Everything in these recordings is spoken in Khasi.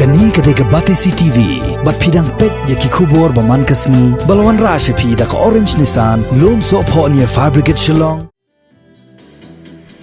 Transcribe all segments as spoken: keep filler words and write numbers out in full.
Kane ka dei ka Batesi T V, bad phi dang peit ïa ki khubor ba man ka sngi, ba la wanrah sha phi da ka Orange Nissan, Lumsohphoh near Fire Brigade Shillong.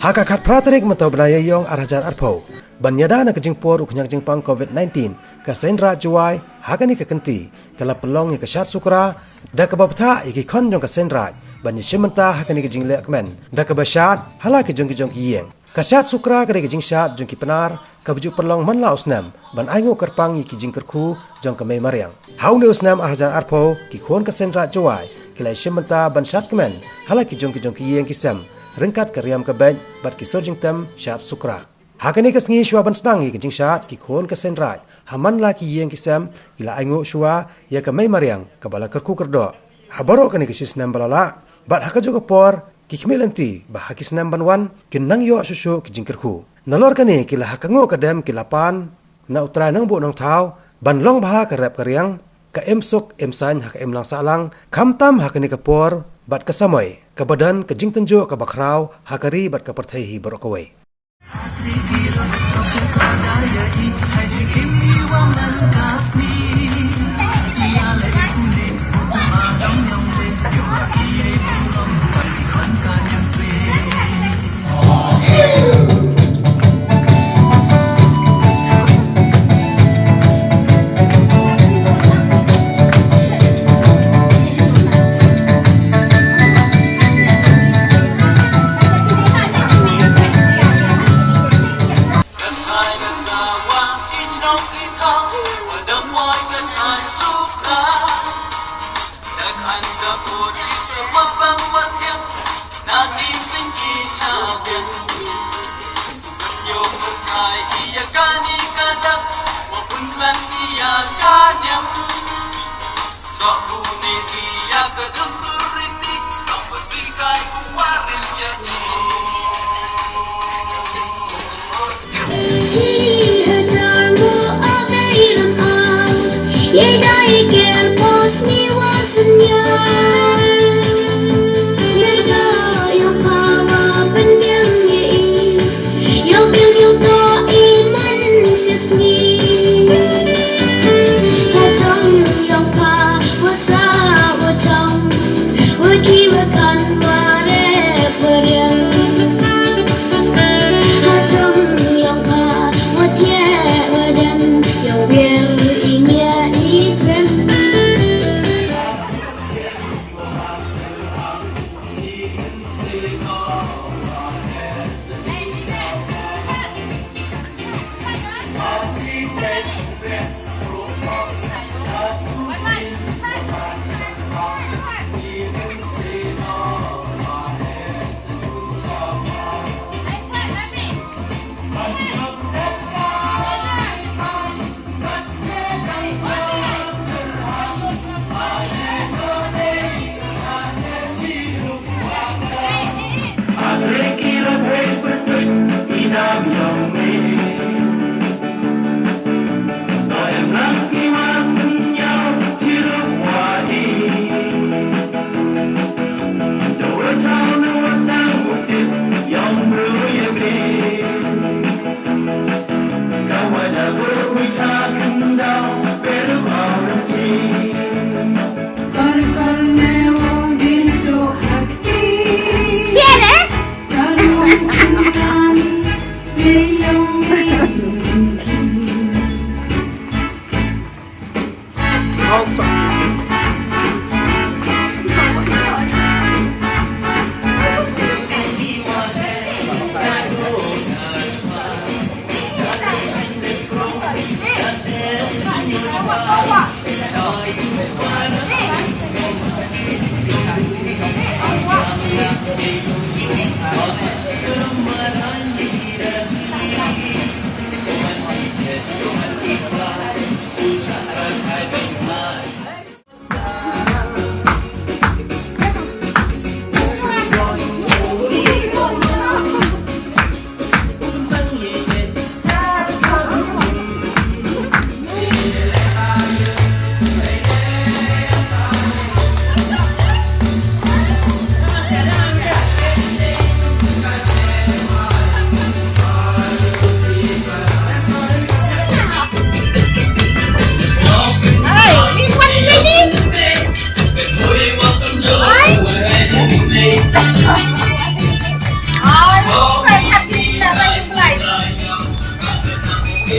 Ha ka khatphra tarik mynta u bnai Ïaïong ar hajar arphew, ban ïada na ka jingpur u khñiang jingpang covid nineteen, ka Seiñ Raij Jowai, ha kane ka kynti, ka la pynlong ïa ka Shad Sukra, da kaba bthah ïa ki khon jong ka Seiñ Raij, ban ïashim bynta ha kane ka jingleh kmen, da kaba shad, ha la ki jong ki jong ki ïing. Ka Shad Sukra ka dei ka jingshad jong ki Pnar, kaba ju pynlong man la u snem, ban ainguh kyrpang ïa ki jingkyrkhu jong ka Mei Mariang. Ha une u snem ar hajar arphew, ki khun ka Seiñ Raij Jowai, ki la ïashim bynta ban shad kmen, ha la ki jong ki jong ki ïing ki sem, ryngkat ka riam ka beit, bad ki sur jingtem, Shad Sukra. Ha kane ka sngi shuwa ban sdang ïa ka jingshad, ki khun ka Seiñ Raij, ha man la ki ïing ki sem, ki la ainguh shuwa, ïa ka Mei Mariang, kaba la kyrkhu kyrdoh. Ha baroh kane ka shi snem ba la lah, bad ha kajuh ka por, ki khmih lynti, ba ha ki snem ban wan, kin nang ïoh shuh shuh ki jingkyrkhu. Nalor kane ki la ha ka nguh ka dem ki la pan, na u Trai Nongbuh Nongthaw, ban long bha ka rep ka riang, ka im suk, im saiñ ha ka imlang sahlang, khamtam ha kane ka por, bad ka samoi, kaba don ka jingtynjuh kaba khraw, ha ka ri bad ka pyrthei hi baroh kawei.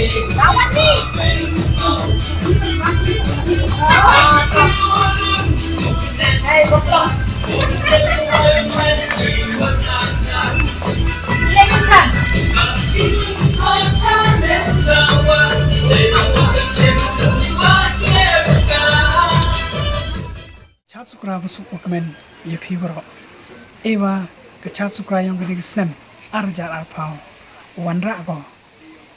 Chad Sukra ba suk u kmen ïa phi baroh. Ewa ka Chad Sukra ïong kane ka snem ar hajar arphew. Wanrah ko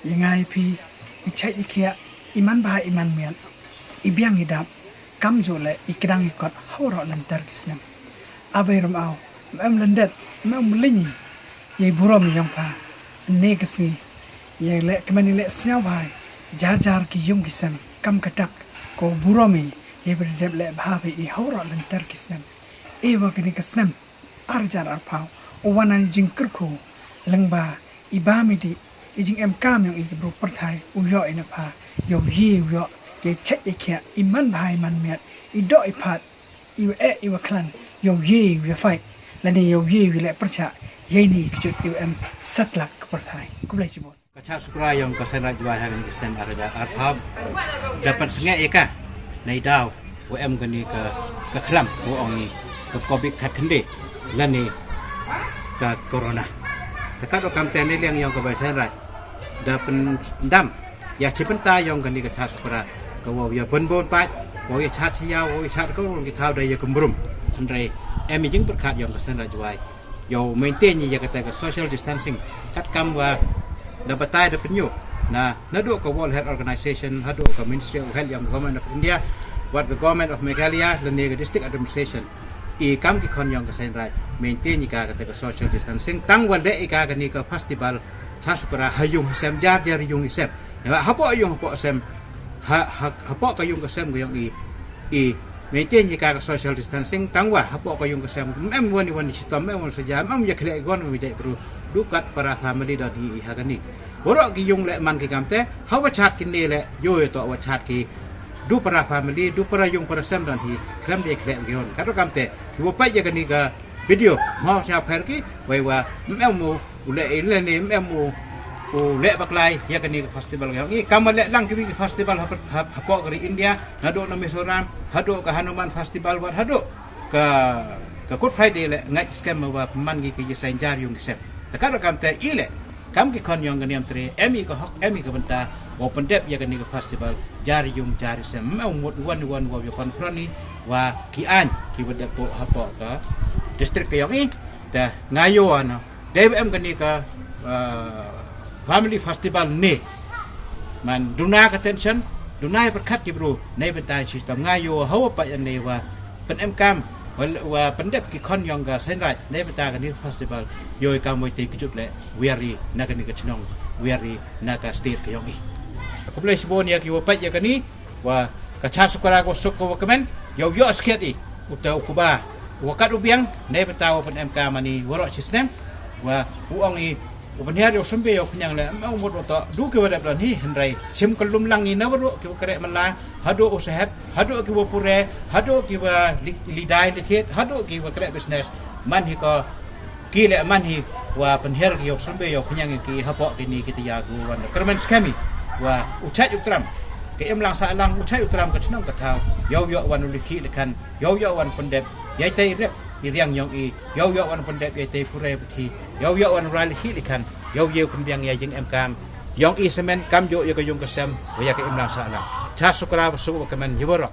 ïa nga ïa phi i chait i khiah, i man bha i man miat, i biang i dap, kam ju leh i kdang i kot ha waroh lynter ki snem. Abai rem au, mem lendet, mem mling i yei burom i ïong pha. Ne ka sngi ïa leh kmen i leh sñiaw bha i jar jar ki yung ki sem, kam ka dak ko burom i yei ba dep leh bha bha i ha waroh lynter ki snem. Ewa kane ka snem ar hajar arphew u wan na i jingkyrkhu lyngba i bam i dih, i jingem kam ïong i ki bru pyrthai u ïoh i na pha, ïoh ye u ïoh, ïa chait ïa khiah, i man bha i man miat, i doh i phat, i wa eh i wa khlan, ïoh ye u ïa fight, lane ïoh ye u ïa leh pyrchah ïa ini ki jut i wa em satlak ka pyrthai. Khublei shibun. Ka Chad Sukra ïong ka Seiñ Raij Jowai ha kane ka snem ar hajar arphew da pynsngewbha ïa ka na i daw wa em kane ka, ka khlam ko ong i ka covid khatkhyndai lane ka corona. Te katto kam te ne liang ïong ka bai Seiñ Raij da pyndam ïa chi bynta ïong kane ka Chad Sukra ka wow ïa bun bun pat, wow ïa chad chi ïa, wow ïa chad ko ki thaw da ïa kumrum. Hynrei em i jingpyrkhat ïong ka Seiñ Raij Jowai ïoh maintain ïa kata ka social distancing katkam wa da batai da pynïoh na, naduh ka World Health Organization, haduh ka Ministry of Health ïong ka Government of India, wat ka Government of Meghalaya lane ka District Administration. I kam ki khon ïong ka Seiñ Raij maintain ïa ka kata ka social distancing tang wa leh ïa ka kane ka festival Chad Sukra ha yung i sem, jar jar yung i sem. Ïa hapoh yung hapoh sem, ha, ha, hapoh ka yung ka sem ka ïong i, i maintain ïa ka ka social distancing tang wa hapoh ka yung ka sem em wan i wan i shitom, em wan saja, em ïa khleh gon, em ïa jai bru. Du kat para family don hi i ha kane. Waroh ki yung leh man ki kam te, ha wa chad ki ne leh ïoh ïa to wa chad ki. Du para family, du para yung para sem don hi, khlem de khleh ki gon. Katto kam te ki wa peit ïa kane ka video, mau sñiaw pher ki, wei wa em u u leh i leh ne em u u leh baklai ïa kane ka festival ka ïong i kam leh lang ki wi ki festival ha, ha, hapoh ka ri India, naduh na Mizoram, haduh ka Hanuman Festival, wat haduh ka, ka Good Friday leh ngait skhem wa pynman ki ki ïa saiñ jar yung ki sem. Te katto kam te i leh kam ki khon ïong ka niam tre em i ka hok, em i ka bynta wa pyndep ïa kane ka festival jar yung jar i sem. Em u mut wan wan wa ïa confront i wa ki aiñ ki wa dep hapoh ka district ka ïong i. Te nga ïoh na dei ba em kane ka, ah, family festival ne. Man duna ka tension, duna ïa pyrkhat ki bru, ne bynta system nga ïoh hawa pa ïa ne wa pynem kam wa, wa pyndep ki khon ïong ka Seiñ Raij, ne bynta kane ka festival ïoh i kam wa te kjut leh wiari na kane ka chnong, wiari na ka state ka ïong i. Khublei shibun ïa ki wa peit ïa kane. Wa ka Chad Sukra ko suk ko wa kmen, ïoh ïoh skhiat i uta u kuba wa kat u biang, ne bynta wa pynem ka mani waroh chi snem. Wa u ong i u pynhiar ïoh sumbe ïoh pynïang leh em u mut wa to du ki wa dep don hi, hynrei chim ka lum lang i na waroh ki wa kreh mynla, haduh u sahep, haduh ki wa pure, haduh ki wa li, li dai li thied, haduh ki wa kreh business. Man hi ko ki leh man hi wa pynhiar ki ïoh sumbe ïoh pynïang ki hapoh kini ki taya ki wan kyrmen skhem i wa u chait u tram ka imlang sahlang, u chait u tram ka chnong ka thaw ïoh ïoh wan u likhi likhan, ïoh ïoh wan pyndep ïa i tei rep i riang ïong i, ïoh ïoh wan pyndep ïa i tei pure bki, ïoh ïoh wan rai likhi likhan, ïoh ïoh pynbiang ïa jingem kam ïong i semen kam ïoh ïa ka yung ka sem wa ïa ka imlang sahlang. Chad Sukra ba suk wa kmen ïa waroh.